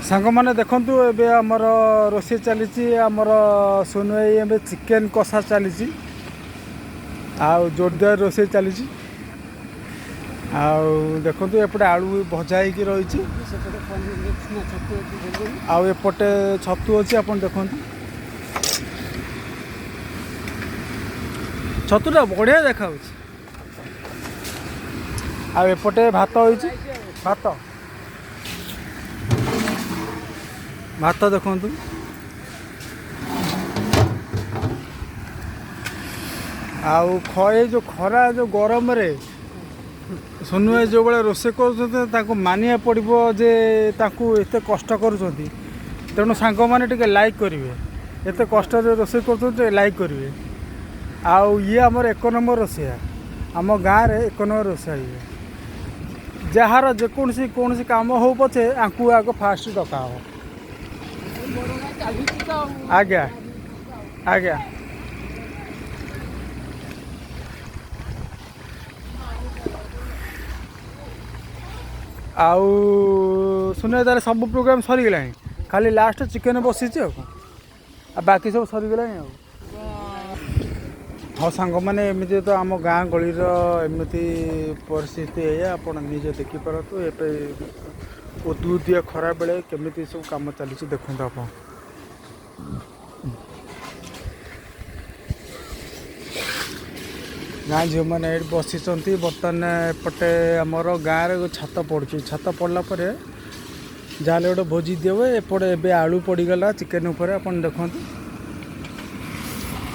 ସାଙ୍ଗମାନେ ଦେଖନ୍ତୁ, ଏବେ ଆମର ରୋଷେଇ ଚାଲିଛି। ଆମର ସୋନୁ ଭାଇ, ଏବେ ଚିକେନ୍ କଷା ଚାଲିଛି ଆଉ ଜୋରଦାର ରୋଷେଇ ଚାଲିଛି। ଆଉ ଦେଖନ୍ତୁ, ଏପଟେ ଆଳୁ ଭଜା ହେଇକି ରହିଛି। ସେପଟେ ପନିର ନା ଛତୁ ଅଛି ଦେବେନି। ଆଉ ଏପଟେ ଛତୁ ଅଛି। ଆପଣ ଦେଖନ୍ତୁ, ଛତୁଟା ବଢ଼ିଆ ଦେଖାଯାଉଛି। ଆଉ ଏପଟେ ଭାତ ହେଇଛି। ଭାତ, ଭାତ ଦେଖନ୍ତୁ। ଆଉ ଏ ଯେଉଁ ଖରା, ଯେଉଁ ଗରମରେ ସୋନୁ ଭାଇ ଯେଉଁଭଳିଆ ରୋଷେଇ କରୁଛନ୍ତି, ତାଙ୍କୁ ମାନିବାକୁ ପଡ଼ିବ ଯେ ତାଙ୍କୁ ଏତେ କଷ୍ଟ କରୁଛନ୍ତି। ତେଣୁ ସାଙ୍ଗମାନେ ଟିକେ ଲାଇକ୍ କରିବେ। ଏତେ କଷ୍ଟରେ ରୋଷେଇ କରୁଛନ୍ତି, ଟିକେ ଲାଇକ୍ କରିବେ। ଆଉ ଇଏ ଆମର ଏକ ନମ୍ବର ରୋଷେଇଆ। ଆମ ଗାଁରେ ଏକ ନମ୍ବର ରୋଷେଇଆ ଇଏ। ଯାହାର ଯେକୌଣସି କୌଣସି କାମ ହଉ ପଛେ, ଆଙ୍କୁ ଆଗ ଫାଷ୍ଟ ଡକା ହେବ। ଚାଲିଛି ତ ଆଉ। ଆଜ୍ଞା। ଆଉ ସୁନିଆ, ତାହେଲେ ସବୁ ପ୍ରୋଗ୍ରାମ୍ ସରିଗଲାଣି, ଖାଲି ଲାଷ୍ଟ ଚିକେନ୍ ବସିଛି ଆଉ କ'ଣ, ଆଉ ବାକି ସବୁ ସରିଗଲାଣି। ଆଉ ହଁ ସାଙ୍ଗମାନେ, ଏମିତି ତ ଆମ ଗାଁ ଗହଳିର ଏମିତି ପରିସ୍ଥିତି ଏଇଆ। ଆପଣ ନିଜେ ଦେଖିପାରନ୍ତୁ, ଏବେ ଉଦୁଉଦିଆ ଖରାବେଳେ କେମିତି ସବୁ କାମ ଚାଲିଛି ଦେଖନ୍ତୁ ଆପଣ। ଗାଁ ଝିଅମାନେ ଏଇଠି ବସିଛନ୍ତି। ବର୍ତ୍ତମାନ ଏପଟେ ଆମର ଗାଁରେ ଛାତ ପଡ଼ୁଛି। ଛାତ ପଡ଼ିଲା ପରେ ଯାହାହେଲେ ଗୋଟେ ଭୋଜି ଦିଆହୁଏ। ଏପଟେ ଏବେ ଆଳୁ ପଡ଼ିଗଲା ଚିକେନ୍ ଉପରେ। ଆପଣ ଦେଖନ୍ତୁ,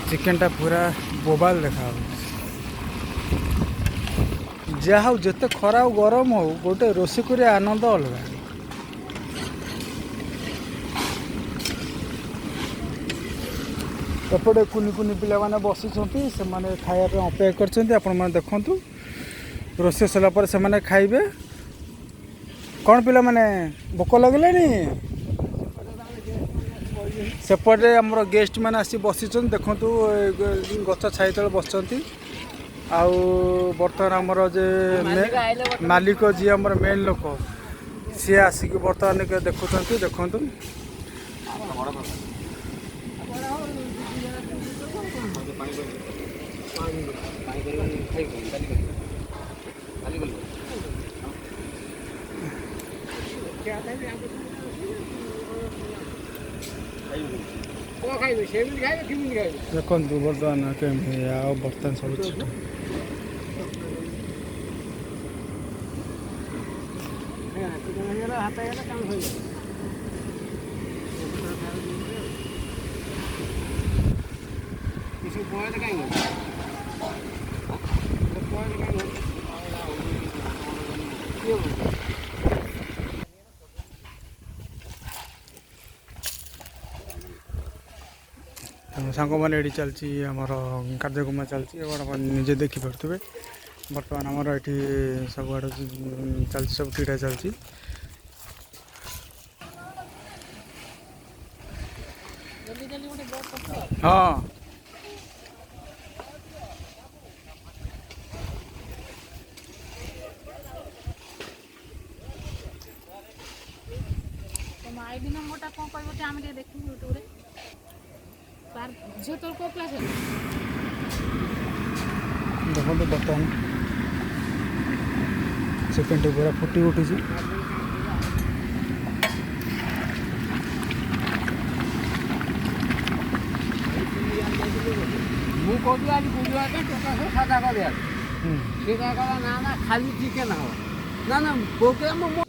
ଚିକେନଟା ପୁରା ବୋବାଲ ଦେଖାଯାଉଛି। ଯାହା ହଉ, ଯେତେ ଖରା ହଉ, ଗରମ ହଉ, ଗୋଟେ ରୋଷେଇ କରିବା ଆନନ୍ଦ ଅଲଗା। ଏପଟେ କୁନି କୁନି ପିଲାମାନେ ବସିଛନ୍ତି, ସେମାନେ ଖାଇବା ପାଇଁ ଅପେକ୍ଷା କରିଛନ୍ତି। ଆପଣମାନେ ଦେଖନ୍ତୁ, ରୋଷେଇ ସରିଲା ପରେ ସେମାନେ ଖାଇବେ। କ'ଣ ପିଲାମାନେ, ଭୋକ ଲାଗିଲାଣି? ସେପଟେ ଆମର ଗେଷ୍ଟ ମାନେ ଆସି ବସିଛନ୍ତି। ଦେଖନ୍ତୁ, ଏ ଗଛ ଛାଇ ତଳେ ବସିଛନ୍ତି। ଆଉ ବର୍ତ୍ତମାନ ଆମର ଯେ ମାଲିକ ଯିଏ, ଆମର ମେନ୍ ଲୋକ, ସିଏ ଆସିକି ବର୍ତ୍ତମାନ ଦେଖୁଛନ୍ତି। ଦେଖନ୍ତୁ। ପାଣି କରିବନି, ଖାଇବୁ କାଲି କରିବ, କାଲି କରିବ। କଣ ଖାଇବେ? ସେମିତି ଖାଇବେ, କେମିତି ଖାଇବେ? ଦେଖନ୍ତୁ ବର୍ତ୍ତମାନ କେମିତି। ଆଉ ବର୍ତ୍ତମାନ ସବୁ ଛିଟ ହେଇଗଲା, ହାତ ହେଇଗଲା, କାମ ସରିଗଲା। ଏସବୁ ପଏଣ୍ଟ କାହିଁ ଗଲେ? ପଏଣ୍ଟ କାହିଁ ଗଲେ? କିଏ ବୋଲୁଛି? ସାଙ୍ଗମାନେ, ଏଠି ଚାଲିଛି ଆମର କାର୍ଯ୍ୟକ୍ରମ ଚାଲିଛି। ଆପଣ ନିଜେ ଦେଖିପାରୁଥିବେ। ବର୍ତ୍ତମାନ ଆମର ଏଠି ସବୁଆଡ଼େ ଚାଲିଛି, ସବୁ କ୍ରୀଡ଼ା ଚାଲିଛି। ଜଲ୍ଦି ଜଲ୍ଦି ଗୋଟେ ବ୍ଲଗ୍ କରିଛ। ହଁ। ତମ ଆଇଡି ନମ୍ବରଟା କ'ଣ କହିବ ଟିକେ, ଆମେ ଟିକେ ଦେଖିବୁ ୟୁଟ୍ୟୁବରେ। ତାର ଝିଅ, ତୋର କୋଉ କ୍ଲାସ୍ ହେଲା? ଦେଖନ୍ତୁ, ବର୍ତ୍ତମାନ ଚିକେନଟି ପୁରା ଫୁଟି ଉଠିଛି। ମୁଁ କହୁଥିଲି ଆଜି ବୁଧବାର ପାଇଁ ଟୋକା ସବୁ ସାଦା କରିବା। ହୁଁ। ସେ କହିଲା, ନା ନା, ଖାଲି ଚିକେନ୍ ହବ। ନା ନା, ପ୍ରୋଗ୍ରାମ ମୋ